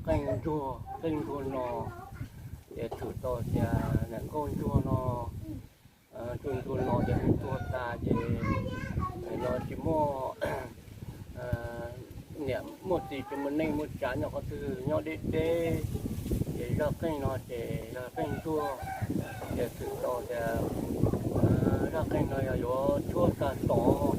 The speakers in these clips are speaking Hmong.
Qeej ntsuag, qeej ntsuag no ces tshwm tau tias niam nkauj ntsuag no, tus ntsuag no ces ntsuag tas ces no tsis muaj niam muaj txiv tsis muaj neej muaj tsav nyob qhov twg nyob deb deb. Ces zaj qeej no ces zaj qeej ntsuag ces tshwm tau tias zaj qeej no yog yuav tshuab xa tod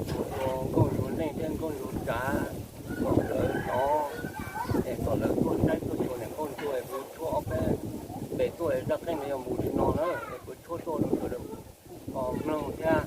mus rau nkauj ntsuag neej thiab nkauj ntsuag tsav kom lawv hnov, es kom lawv tuaj saib tuaj xyuas niam nkauj ntsuag es kuv tshuab ob peb pem tuaj es zaj qeej no yog mus li no na es kuv tshuab tuaj rau sawv daws mloog thiab.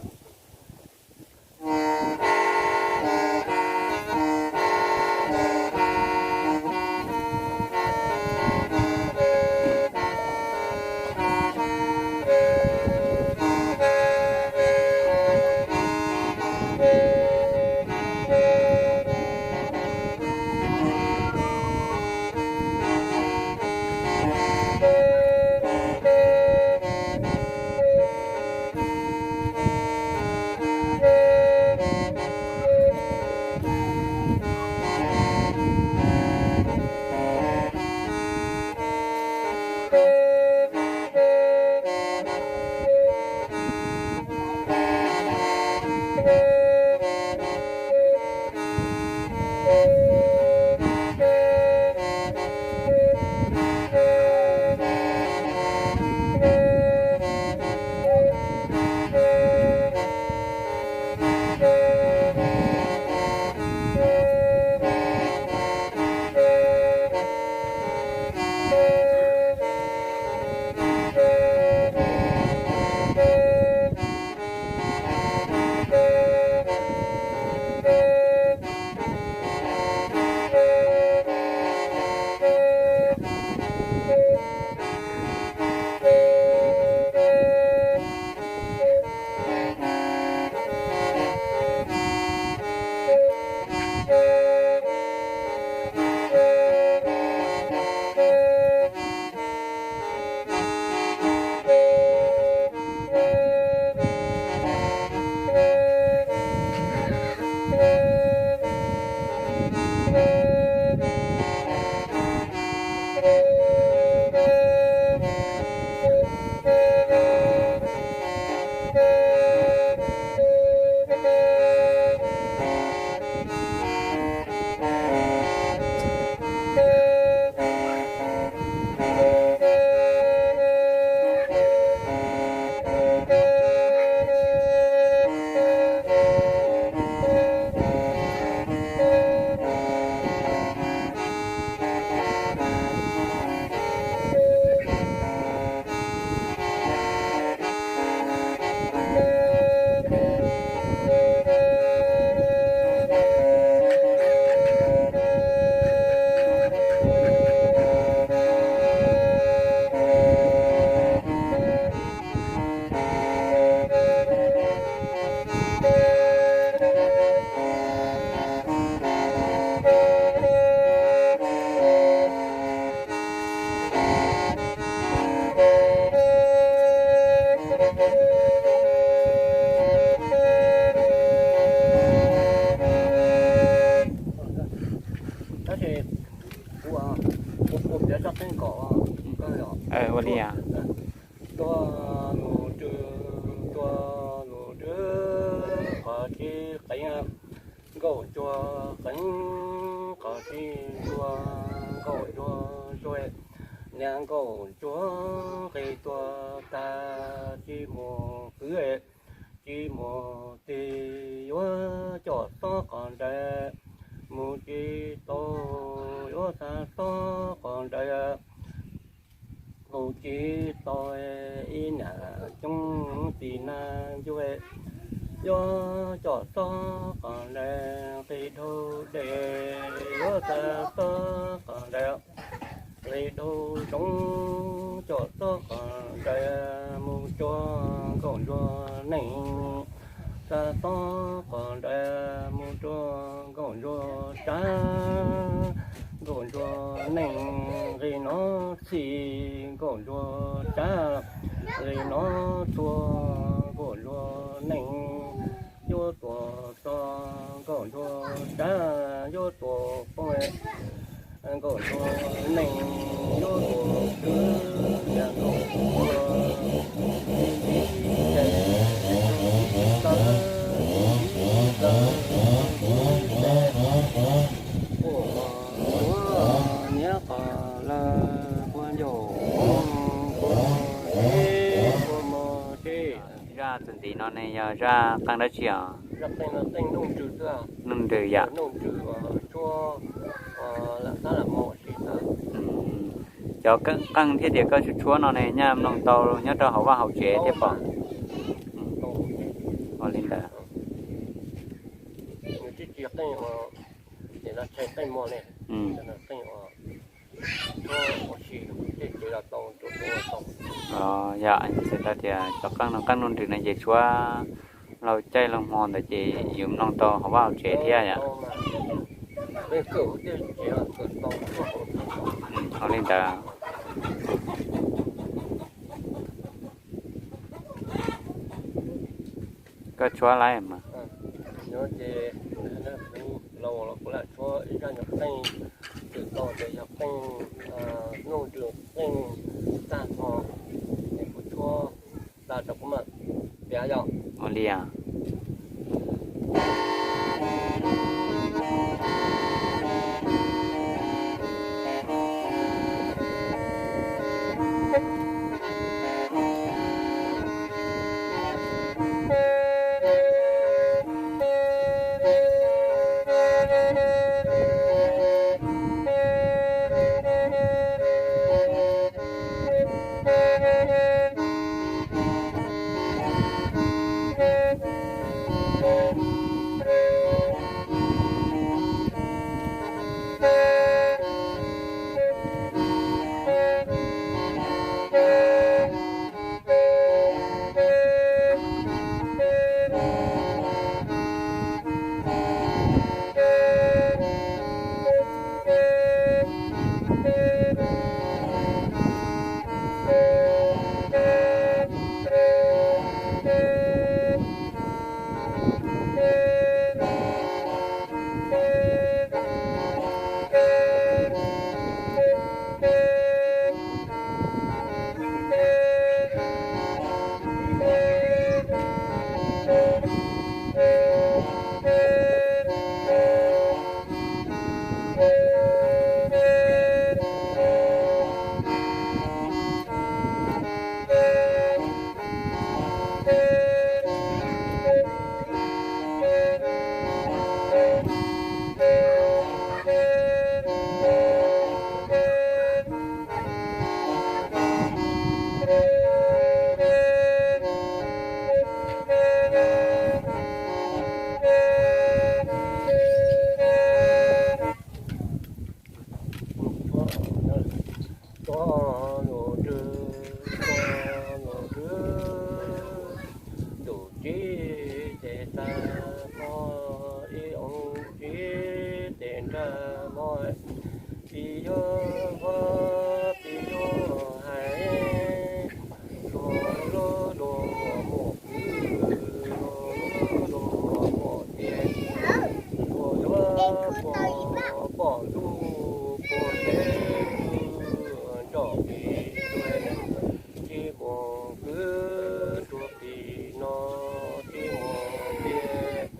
qeeb qos tsis ntsuag, nkauj ntsuag ntsuag, niag nkauj ntsuag nqis tuag tag, tsis muaj kwv tsis muaj tij, yuav coj xob qos nraud mus tsis tau, yuav xa xob qos nraud mus tsis tau, ib niam coob txiv nab ntsuag, yuav coj xob qos nraud nqis dhau dej, yuav xa xob qos nraud nqis dhau zoov, coj xob qos nraud mus tsuag, nkauj ntsuag neej, xa xob qos nraud mus tsuag, nkauj ntsuag tsav, nkauj ntsuag neej, nqis no txhij, nkauj ntsuag tsav, nqis no txhua, nkauj ntsuag neej, yuav tuaj txog, nkauj ntsuag tsav, yuav tuaj poob, nkauj ntsuag neej, yuav tuaj kwv, nkauj ntsuag tsav, tsav, tsav, tsav, niam qos lawm, puag ncauj, puag teb, puag mos teb. Zaj txuas ntxiv no ne yog zaj qeej dab tsi os? Noog nrws yom. Cov qeej thiab tias koj tshuab tshuab no ne nyaj mloog tau nyob rau hauv vaj hauv tsev thiab pom? Ua li ntawd. Yog txhais tau tias cov qeej no qeej noog nrws no ces tshuab laug caij laug hmo ntawd ces yus mloog tau hauv vaj hauv tsev thiab yom. Ua li ntawd. Koj tshuab lawm mas. Kuv los kuv lam tshuab ib zaj nyuag qeej, tau tias yog qeej noog nrws qeej tag hmo, es kuv tshuab tag rau kuv mam piav yom. Ua li os. Tso los rwg, tso los rwg, ntuj tsis tes tag hmo, ib oo tsis tes nrag hmo, tsis yuav hu, tsis yuav hais, luag lub luag muaj kwv, luag lub luag muaj tij, luag yuav puag pom ntuj puag teb, nroj pis tsuag, tsis muaj kwv tsuag pis no, tsis muaj tij,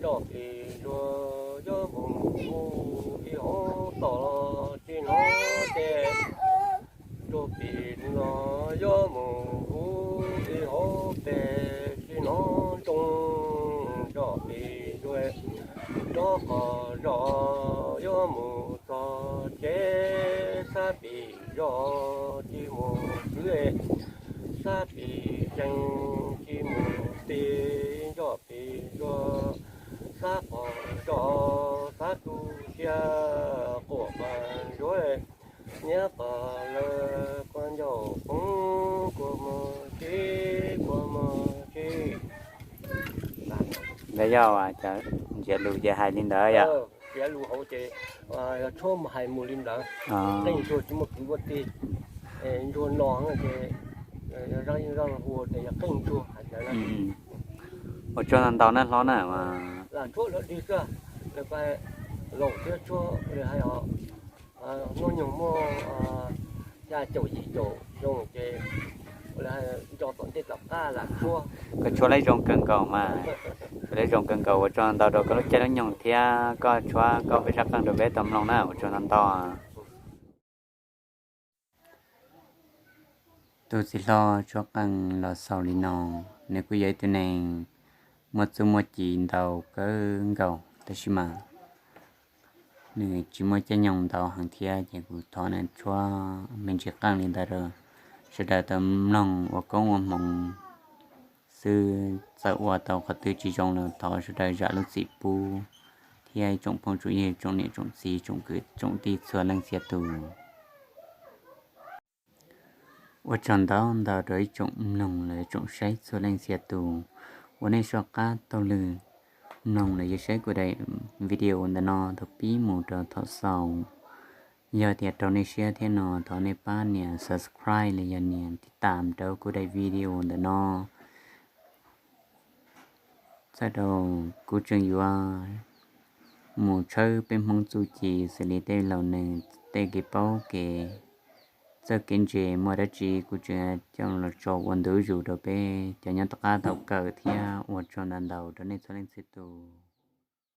Nroj plig zuag yuav mus hu ib hauv toj los tsis hnov ces, nroj plig zuag yuav mus hu ib hauv pes tsis hnov nroo, nroj plig zuag rov qos zos yuav mus txog tsev, xab plig zog tsis mus xwb, xab plig zeeg tsis mus ti, nroj plig zuag xab qos zos xab tu siab, quaj qas zuag, nyiav qas lawm quaj ncauj poob, kua muag sib, kua muag sib. Ntawd yog cov ntsiav lus ces hais li ntawd yom? Ntsiav lus hauv ces yog tshuab mus hais mus li ntawd, qeej ntsuag tsis muaj kwv muaj tij, ntsuag no ces yog zaj yeej zaj hu tias yog qeej ntsuag hais ntawd. Ua tsaug ntau ntau na hlob na. Lam tshuab lawv dig xwb, lawv pab laus thiab tshuab li hais os, hnub nyoog muaj xya caum yim caum xyoo ces nco tom ntej tom qab lam tshuab. Koj tshuab lawv zoo kawg nkaus mas, tshuab lawv zoo kawg nkaus, ua tsaug ntau rau koj lub caij lub nyoog thiab koj tshuab koj peb zaj qeej rau peb tau mloog na, ua tsaug ntau ntau. Tus txiv hlob tshuab qeej los xaus li no, nws kuj yog ib tug neeg muaj txuj muaj ci ntau kawg nkaus tab sis mas nws tsis muaj caij nyoog ntau heev thiab ces kuv thov nws tshuab me ntsis qeej li ntawd rau sawv daws tau mloog ua koob ua hmoov xwb. Txawm ua tau qhov twg tsis zoo los thov sawv daws zam lub txim pub thiab ib tsoom phooj tsoom ywg tsoom niam tsoom txiv tsoom kwv tsoom tij txhua leej txhia tus. Ua tsaug ntau ntau rau ib tsoom mloog los ib tsoom saib txhua leej txhia tus uas nej soj qab taug lw mloog los yog saib kuv daim video ntawm no thaum pib mus rau thaum xaus. Yog tias raug nej siab thiab no thov nej pab nias subscribe los yog nias tiv tam rau kuv daim video ntawm no. Txawm rau kuv tseem yuav mus tshawb peb Hmoob txuj ci xws li tej laus neeg tej kev paub kev txawj kev ntse muaj dab tsi kuv tseem coj los tso ua ntu zus rau peb cov nyob tom qab tau kawm thiab ua tsaug ntau ntau rau nej txhua leej txhia tus.